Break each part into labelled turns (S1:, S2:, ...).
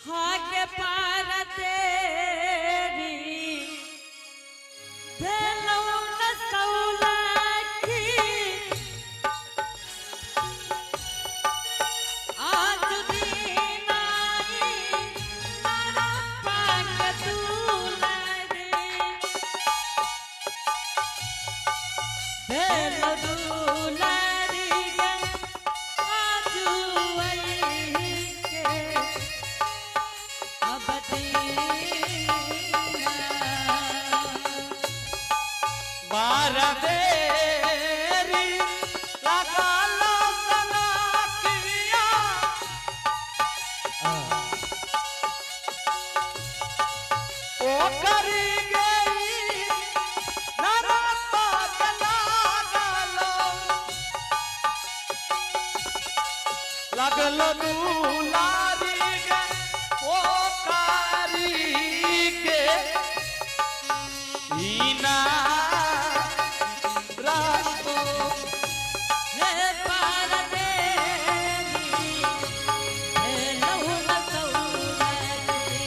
S1: हाके पार तेरी भेलौ न सौलखी आज दीनाई मारा पाक दुलारी भेलौ दुलारी गे आजू के अब दीना।
S2: बारह देरी लागल सनकिया। पोखरी गई नरपत लागल। लागल दुलारी गे पोखरी के हीना रातो।
S1: हे पार देवी, हे लहुन सौलखी,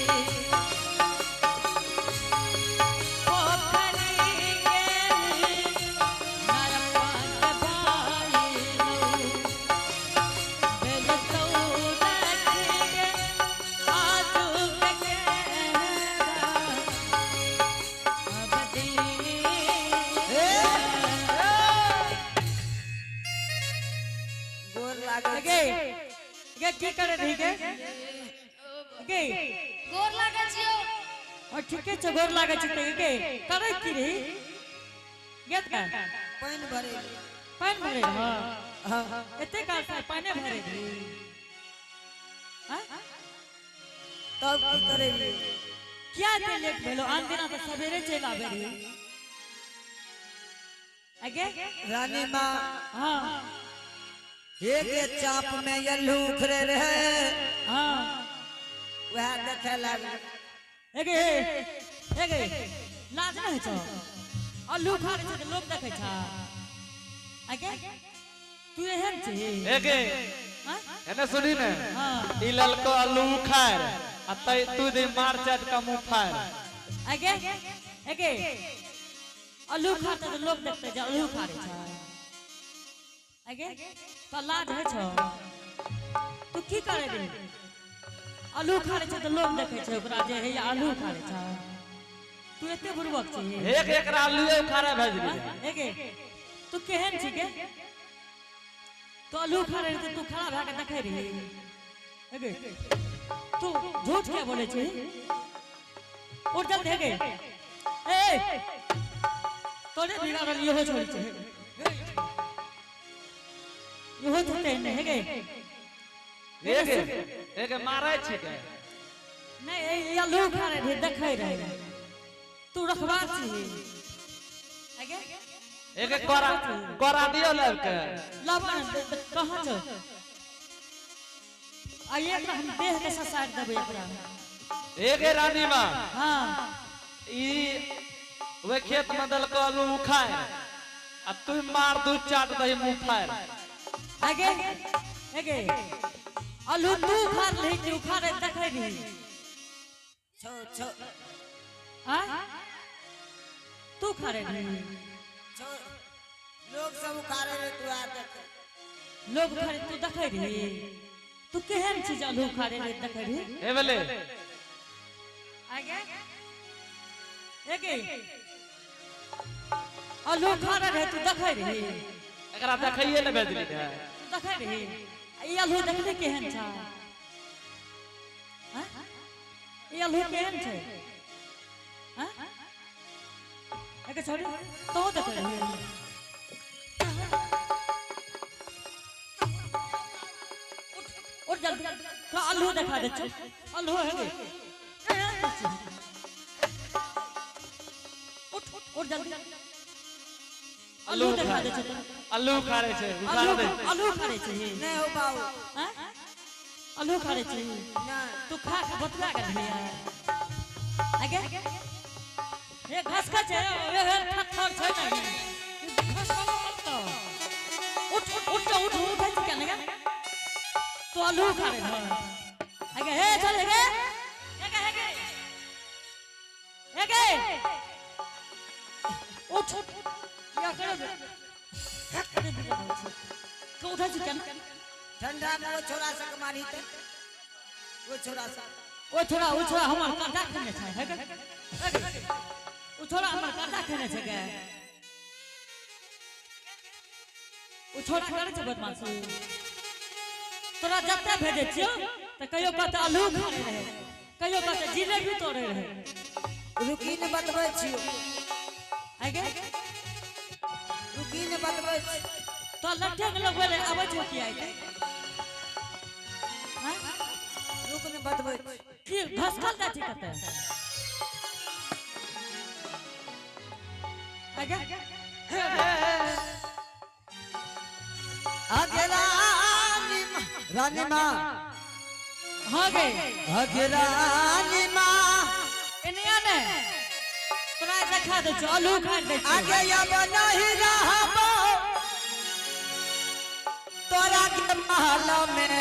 S1: पोखरी गेली, नरपत भाइलौ। भेल सौलखी गे, आजू के केरा, अब दीना।
S3: गोर लागल।
S1: गे गे की करे रही गे गे?
S4: गोर लागै छियौ।
S1: और ठीके छौ, गोर लागै छै तऽ गे करे की रही गे त?
S3: पानि भरे।
S1: पानि भरे रह?
S3: हाँ।
S1: एते काल से पानि भरे रही आँय?
S3: तब की करे?
S1: किया एते लेट भेलो? आन दिना तऽ सवेरे चलि आबे रही आगे।
S3: रानी माँ।
S1: हाँ।
S3: एक चाप में यल्लू उखड़े रहे। वह देखे लागल।
S1: एगे एगे, लाज नहि होइ छौ? अल्लू खा छै तऽ लोक देखै छै। आगे तू एहन छी?
S2: एगे।
S1: आँय?
S2: एने सुनी ने।
S1: हाँ।
S2: ई ललको आलू उखाड़ आ तै तू दे मार चाट का मुंह फाड़।
S1: आगे एगे, आलू खाते तऽ लोक देखते जे आलू खा रहे छै। आगे तो लाज होइ छौ? तू की करे रे? आलू खा रहे छै तऽ लोक देखै छै ओकरा जे हे आलू खा रहे छै। तू एते बुड़बक छी?
S2: एक एकरा आलू उखाड़ा भेज दी।
S1: एगे, तू केहन छी गे? तो आलू खा रहे तऽ तू खड़ा भए के देखै रही? एगे, तू झूठ क्या बोले छी? उठ जल्दी। हेगे ए, तोरे बिगाड़ल इहो छोड़ी छै। इहो थोड़े ने हेगे।
S2: एगे एगे, मारै छिके?
S1: नहीं, ए आलू खा रहे रहे, देखै रहे। तू रखबार छी आगे?
S2: एगे, कोरा कोरा दियो लड़के।
S1: लाबा ने, कहाँ छौ? आ एकरा हम देह के ससार देबै एकरा।
S2: एगे रानी माँ।
S1: हाँ।
S2: ई वे खेत में दलको आलू उखाड़ आ तू मार दू चाट दही मुंह फाड़।
S1: आगे एगे, आलू तू उखाड़ लही कि उखाड़े देखै रही?
S3: छौ छौ।
S1: आ तू खारे रही?
S3: छौ, लोग सब उखाड़े रहे, तू आ देखे।
S1: लोग खारे, तू देखै रही? तू केहन चीज आलू खारे रही, देखै रही?
S2: हे बोले।
S1: आगे एगे, आलू खारे रहे, तू देखै रही?
S2: एकरा देखैये ने भेजली है।
S1: तू देखै रही? आ ई आलू देखली केहन छै? हाँ? ई आलू केहन छै? हाँ? एके छोड़ी तो देखै रही। उठ उठ जल्दी, थोड़ा आलू देखा दे छौ। आलू है गे। उठ उठ जल्दी, आलू देखा दे छौ तोरा।
S2: आलू उखाड़े छै उखाड़
S1: आलू
S2: दे।
S1: आलू खारे छै?
S3: नहीं हो बाबू।
S1: हाँ? आलू खारे छै?
S3: नहीं।
S1: तू खा के बतला के दिया आगे। हे घास खा छै, हे हे थर छै ने घास खा मत तो। उठ उठ उठ उठ, उठै छै केने? तू आलू खा रे आगे। हे चल गे। उठ या करे करे बिगड़ छै के उठै छै केना?
S3: ठंडा में वो छोरा से मारी ते, वो छोरा से।
S1: ओ छोरा हमर कर्जा खेने छै, हे गे? हे गे? ओ छोरा हमर कर्जा खेने छै गे। ओ छोरा करै छै बदमाशी। तोरा जते भेजै छियौ तऽ कहियो कहतै आलू खाने रहै, कहियो कहतै जिलेबी तोड़े रहै।
S3: रुकी ने बतबै छियो।
S1: आइ गे?
S3: रुकी ने बतबै छी।
S1: तो लट्ठे के लगबै लए आबै छौ की आइ के? हँ?
S3: रुक ने बतबै छी।
S1: की घसकल जाइ छै कतऽ? आइ गे?
S3: आगे रानी माँ, रानी माँ।
S1: हाँ गे।
S3: आगे रानी माँ।
S1: एने आ ने, तोरा देखा दै छियौ, आलू खा दै छियौ।
S3: आगे अब नहीं रहबो तोरा के महल में,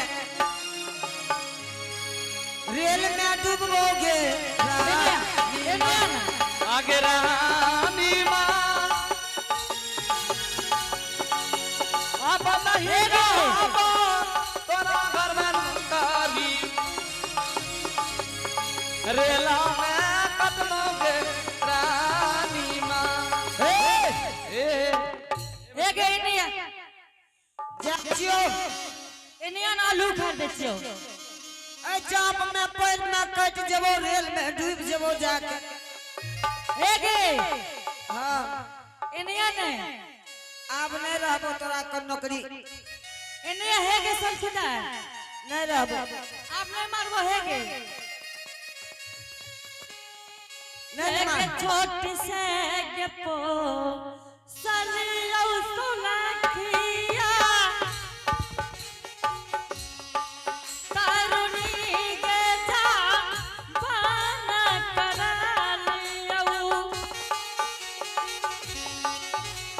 S3: रेल में डूबोगे।
S1: एने आ, एने आ ने।
S2: आगे रानी माँ, अब नहीं रहबो तोरा घर में नौकरी, रेला में कटमोगे रानी माँ।
S3: ए,
S2: ए।
S1: ए गे, एने आ।
S3: जाइ छियौ।
S1: एने आ ने, आलू खा दै छियौ।
S3: एहि चाप में पैर में कटि जेबो, रेल में डूबि जेबो जाके।
S1: ए गे।
S3: हाँ।
S1: एने आ ने।
S3: आब नहीं रहबो तोरा के नौकरी।
S1: एने आ, हे गे सलखिदा।
S3: नहीं रहबो।
S1: आब नहीं मारबो हे गे।
S3: नहीं
S1: एक
S3: मार।
S1: छोट से गे पो सलियौ सोलखिया, तरुणी गे जा बन करालियौ,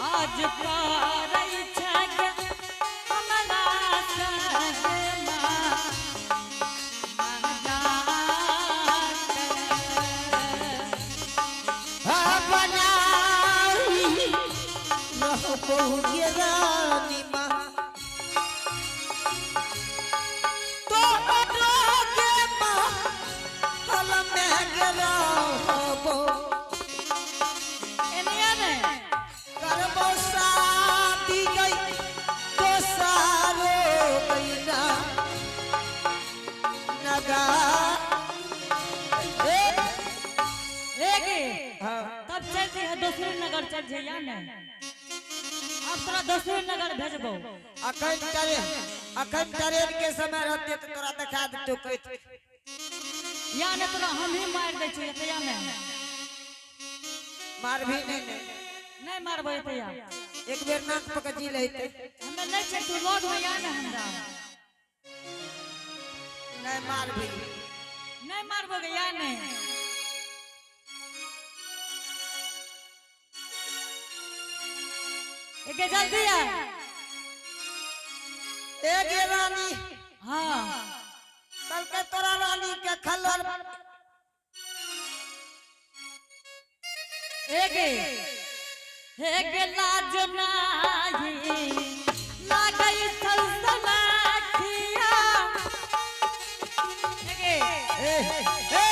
S1: आज करै छै गे हमरा संग मजाक।
S3: बनाई रहबो गे रानी माँ, तोहरो गे महल में गे रहबो।
S1: एने आ ने।
S3: करबो शादी गई दोसारो गईना नगा ए।
S1: ए गे।
S3: हाँ।
S1: तब चल जइहे दोसरे नगर, चल जइया ने, अब तोरा दोसरे नगर भेजबो।
S3: अखन ट्रेन के समय रहते तो तोरा देखा देतो कटि।
S1: या ने तोरा हम ही मारि दै छियै एतया ने।
S3: मारभी नहीं ने।
S1: नहीं मारबो एतया।
S3: एक बेर नाक पकड़ जी लेते।
S1: हमे नहीं छै, तू लग में या ने हमरा।
S3: नहीं मारभी।
S1: नहीं मारबो गे या ने। एके जल्दी आ।
S3: ए गे रानी।
S1: हाँ।
S3: कल के तोरा रानी के खल्लर।
S1: एगे एगे लाज नाही लागै सलसलाखिया एगे।
S3: ए ए,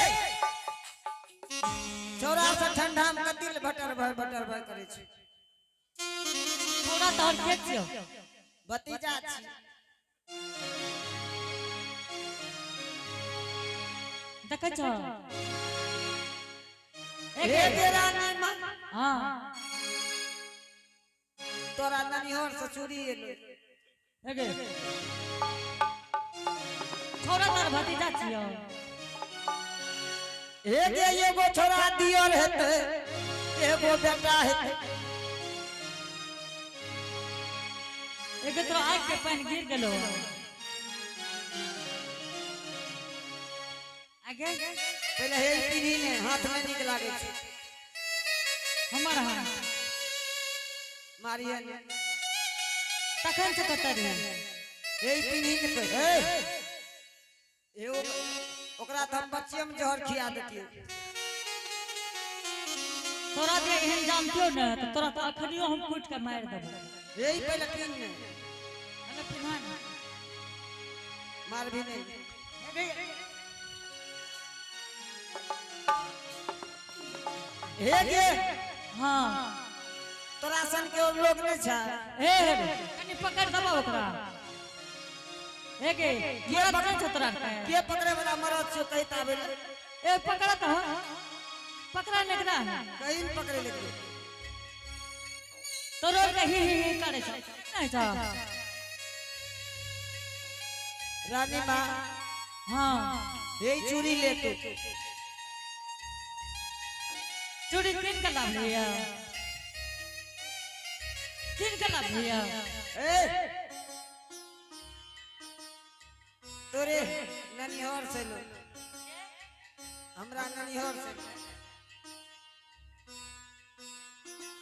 S3: छोरा से ठंडा में कतिल भटर भर भटर भर करे छै।
S1: थोड़ा तोहर के छियौ?
S3: भतीजा छी।
S1: देखै छौ?
S3: ए गे रानी माँ।
S1: हाँ।
S3: तोरा ननिहर से चूड़ी एलो।
S1: एगे, छोरा तोहर भतीजा छियौ।
S3: ए गे, एगो छोरा दियर हेतै, एगो बेटा हेतै।
S1: एगे, तोरा आँख के पानि गिर गेलो आगे।
S3: पहिले हे पीढ़ी ने हाथ में नीक लागै छै।
S1: हमर हाथ?
S3: मारिए ने।
S1: तखन से कतऽ रही?
S3: हे पीढ़ी ने पे हे एगो ओकरा तऽ हम बच्चे में जहर खिया देतियै।
S1: तोरा जे एहन जानतियो ने तऽ तोरा तऽ अखनियो हम कूट के मारि देबो।
S3: यही पहले पीन ने।
S1: हमे पिन्हा ने।
S3: मार भी नहीं। हे गे।
S1: हाँ।
S3: तोरा सन के और लोग नहीं छै।
S1: हे हे कनी पकड़ दबा ओकरा। हे गे, मरद नहि छौ तोरा के?
S3: के पकड़े वाला मरद छौ कहि ताबे ले।
S1: ए पकड़ा तऽ हो। पकड़ा ने एकरा।
S3: कहीं न पकड़े लेके।
S1: तोरो के ही ही ही करे छौ। नहि छौ।
S3: रानी माँ।
S1: हाँ।
S3: यही चूड़ी ले तू।
S1: चूड़ी किन के लाबलिया? किन के लाबलिया?
S3: ए तोरे ननिहर से लो। हमरा ननिहर से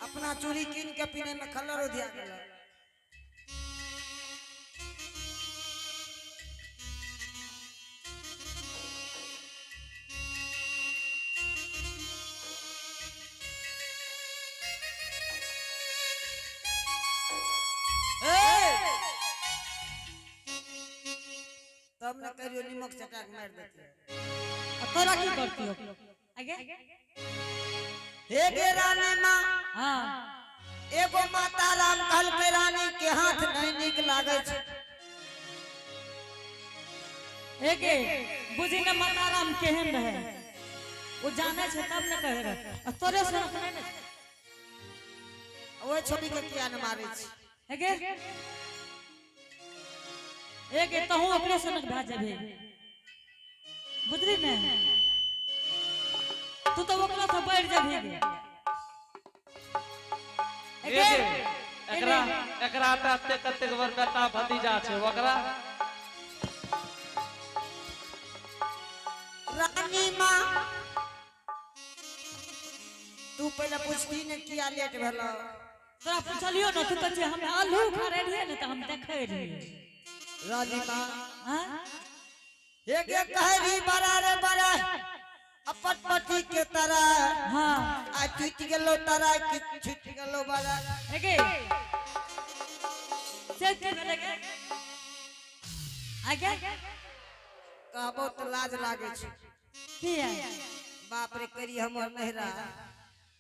S3: अपना चूड़ी किन के पीने में खल्लर उधिया गेल। तब न करियो निमक चटा के मार देती।
S1: आ तोरा की करतियो? आगे?
S3: हे गे रानी माँ।
S1: हाँ।
S3: एगो माता राम कहल के रानी के हाथ नहीं निक लागे छै।
S1: हे गे, बुझी न माता राम केहन रहे। ओ जाने छै तब न कहे रहे। आ तोरे सनक नहि ने छै।
S3: ओहि छोड़ी के किया न मारे छै?
S1: हे गे? हे गे, तहूँ ओकरे सनक भए जेबही। बुझली ने? तू तो ओकरा से बढ़ जेबही गे। हे गे,
S2: एकरा एकरा तऽ एतेक एतेक बड़ बेटा भतीजा छै ओकरा।
S3: रानी माँ तू पहले पूछती ने किया लेट भेलो।
S1: तोरा पूछलियो न, तू कहै छै हम आलू खा रहियै ने तऽ हम देखै रहियै।
S3: रानी माँ।
S1: हाँ?
S3: हे गे कहे रही बड़ा रे बड़ा अपटपटी के तरह।
S1: हाँ।
S3: आ टूट गेलो तारा कि छूट गेलो बड़ा।
S1: हे गे, से की भेलै गे? आगे?
S3: कहबो तऽ लाज लागे छै।
S1: किया?
S3: बाप रे करी हमर नहिरा।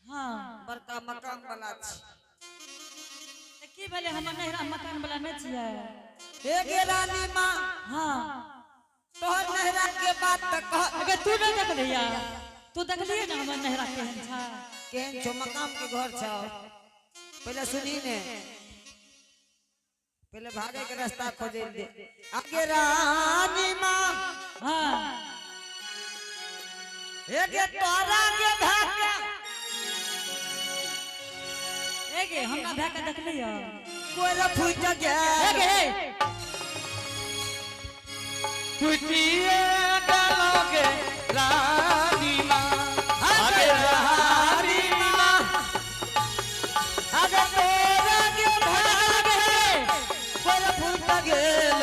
S1: हाँ।
S3: बड़का मकान वाला छै।
S1: तऽ की भेलै हमर नहिरा मकान वाला नहि छियै?
S3: हे गे रानी माँ।
S1: हाँ।
S3: तोहर नहिरा के बात तऽ कह।
S1: अगे तू नहि देखलिया? तू देखलियै ने हमर नहिरा केहन छै?
S3: केहन छौ? मकान के घर छौ। पहले सुनी ने, पहले भागे के रास्ता खोजे दे। आगे रानी माँ।
S1: हाँ।
S3: हे गे तोरा के भागे।
S1: हे गे, हमरा भाय के देखलियै?
S3: कोई फूट गेल।
S1: हे गे, हे।
S2: फुटिए गेलो गे रानी माँ। आगे रानी माँ।
S3: आगे तोरा के भागे कोई फूट गेल।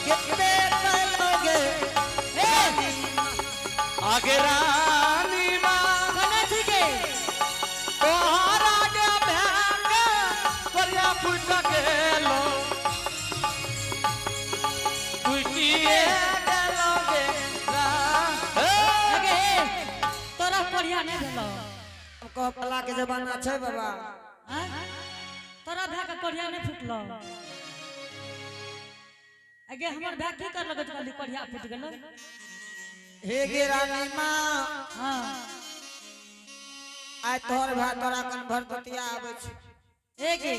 S3: कितने कलोगे रानी माँ।
S2: आगे रानी माँ।
S1: कने छी गे?
S2: तोहरा के भागे कोरिया फुट गेलो। फुटिए गेलो गे
S1: हे गे, हे। तोरा कोरिया नहि भेलौ?
S3: कह पला के जमाना छै बाबा।
S1: आँय? तोरा भाय के कोरिया नहि फुटलौ? अगे हमर भाय की करलक जे कहली कोरिया फुटि गेलौ?
S3: हे गे रानी माँ।
S1: हाँ।
S3: आइ तोहर भाय तोरा कन भरदुतिया आबै छै।
S1: हे गे,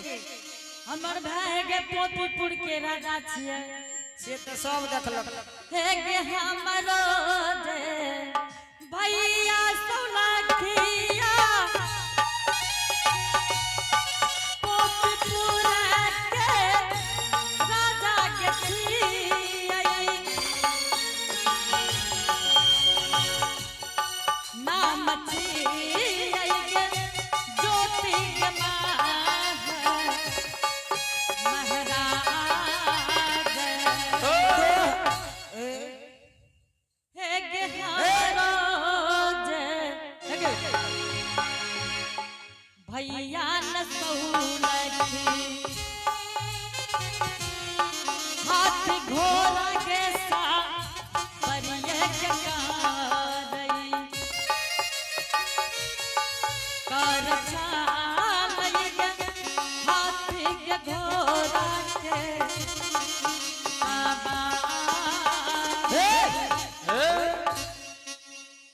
S1: हमर भाय हे गे पोतीपुर के राजा छियै।
S3: से तऽ सब देखलक।
S1: हे गे हमरो जे भैया सौलाखिया पोतीपुर के राजा के छियै। नाम छियै गे ज्योति के महाराज।
S3: ए
S1: हे गे हमरो जे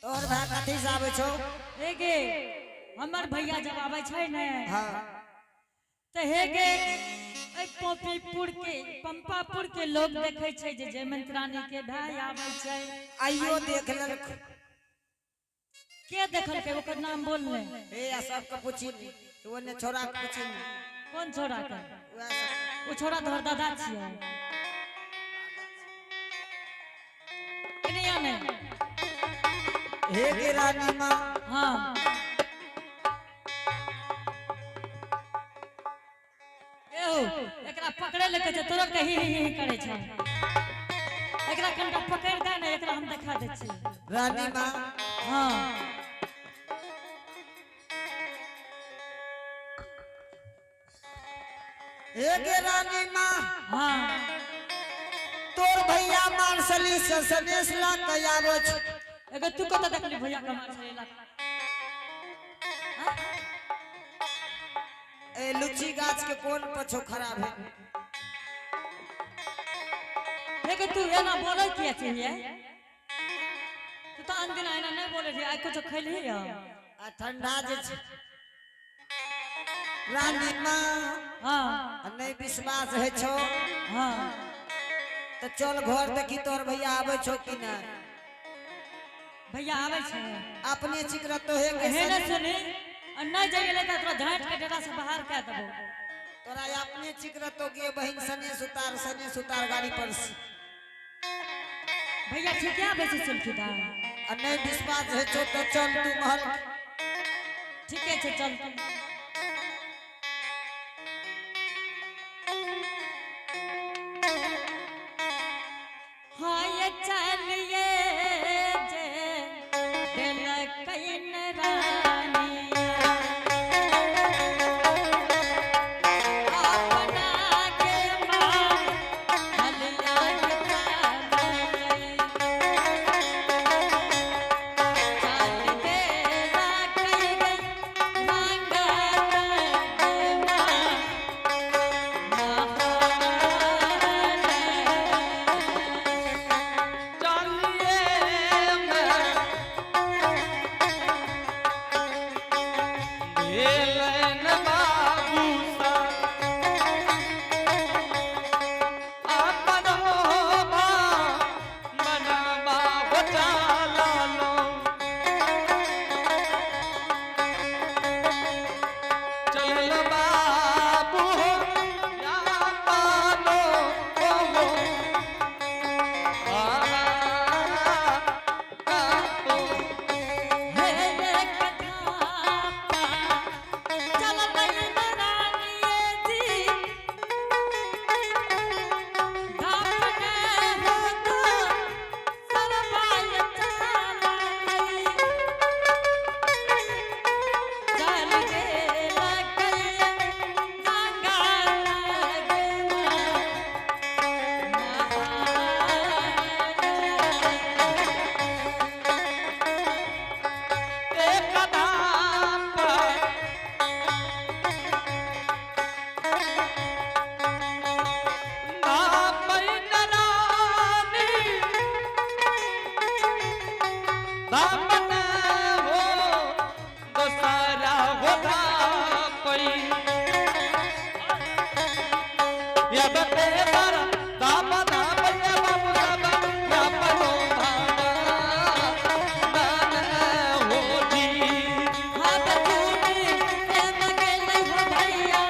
S3: तोहर भाय कथी से आबै छौ?
S1: हे गे, हमर भैया जब आबै छै ने,
S3: हाँ।
S1: तऽ हे गे, एहि पोपीपुर के, पंपापुर के लोग देखै छै जे जयमंत रानी के भाय आबै छै।
S3: आइयो देख लेलक।
S1: के देखलकै? ओकर नाम बोल ने।
S3: हे, आ सबके पूछी नी, तू ओने छोरा के पूछी नी।
S1: कोन छोरा के?
S3: उएह सब।
S1: ओ छोरा तोहर दादा छियै। एने आने।
S3: हे गे रानी माँ।
S1: हाँ, एहो, एकरा पकड़े लगे छै, तुरंत ही ही ही करे छै। एकरा कनिटा पकड़ दे ने, एकरा हम देखा दै छी।
S3: रानी माँ।
S1: हाँ।
S3: हे गे रानी माँ।
S1: हाँ।
S3: तोर भैया मार्शली से सनेश ला के आबै छै।
S1: एगो तू कतऽ देखली भैया के मार छेला?
S3: ए लुच्ची गाछ के कोन पछो खराब है?
S1: एगो तू एना बोलै किया चाहिए? तू तऽ अनदिना एना नहि बोलै रही। आइ कुछो खैलही हँ?
S3: आ ठंडा जे छै रानी माँ।
S1: हाँ।
S3: आ नहीं विश्वास है छौ, तऽ चल घर, देखी तोर भैया आबै छौ कि नहीं।
S1: भैया आबै छै?
S3: अपने चिकरत तो हे गे।
S1: हे ने, सुनी, आ नहि जाइए तऽ तोरा झाँटि के डेरा से बाहर कए देबो।
S3: तोरा अपने चिकरत तो गे बहिन, सनेश उतार, सनेश उतार गाड़ी पर से।
S1: भैया ठीके आबै छै सुलखी दा?
S3: आ नहीं विश्वास है छौ तऽ चल तू महल।
S1: ठीके छै, चल तू। हाँ, ये चलिए जे दिलकैन रानिया, अपना के माँ हलिया के ताने। चल देला कई मांगा
S2: चलिए मैं भेलन बाबू सा अपन हो मनवा हो चाला लो। चल बाबू या पानो हो आ आ
S1: हे कथा चल रानिए जी, धापने हो तो सरबाय चलाई। चल गेला कइया गंगा लगे।
S2: एक धाम पर नारानी दामन हो दोसारा हो धापई या बते पर दाम धाम या बाबू दाम या पनो भावा दान हो जी।
S1: हाथ चूड़ी प्रेम गेलै हो भैया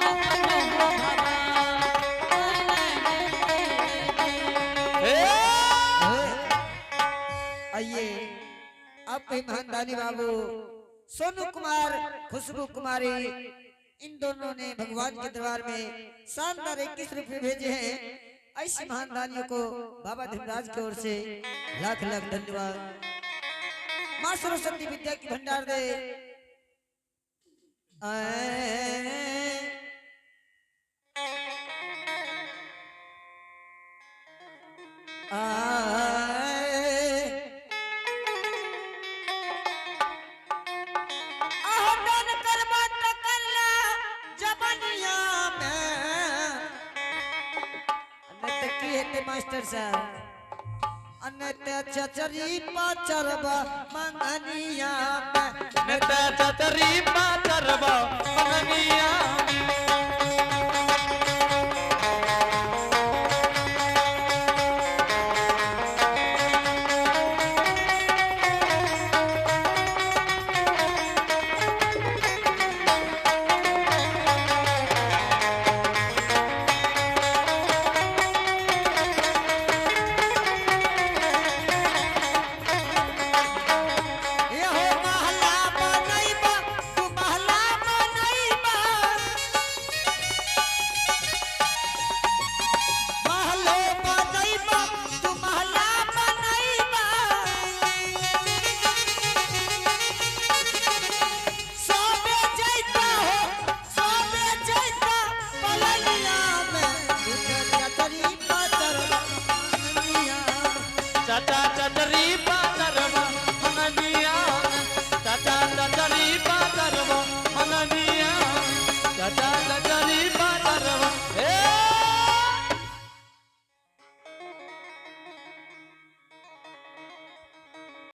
S1: अपन हो भगवान।
S2: हे।
S3: आइए, अब भी महानदानी बाबू सोनू कुमार, खुशबू कुमारी, इन दोनों ने भगवान के दरबार में शानदार 21 रुपए भेजे हैं। ऐसी महान दानियों को बाबा धर्मराज की ओर से लाख लाख धन्यवाद। माँ सरस्वती विद्या की भंडार दे। आए आहो डन करबा त कल्ला जबनिया में, नहीं त की हेतै मास्टर साहब? अनत चचरी पाचरबा मंगनिया में।
S2: नित चचरी पाचरबा मंगनिया।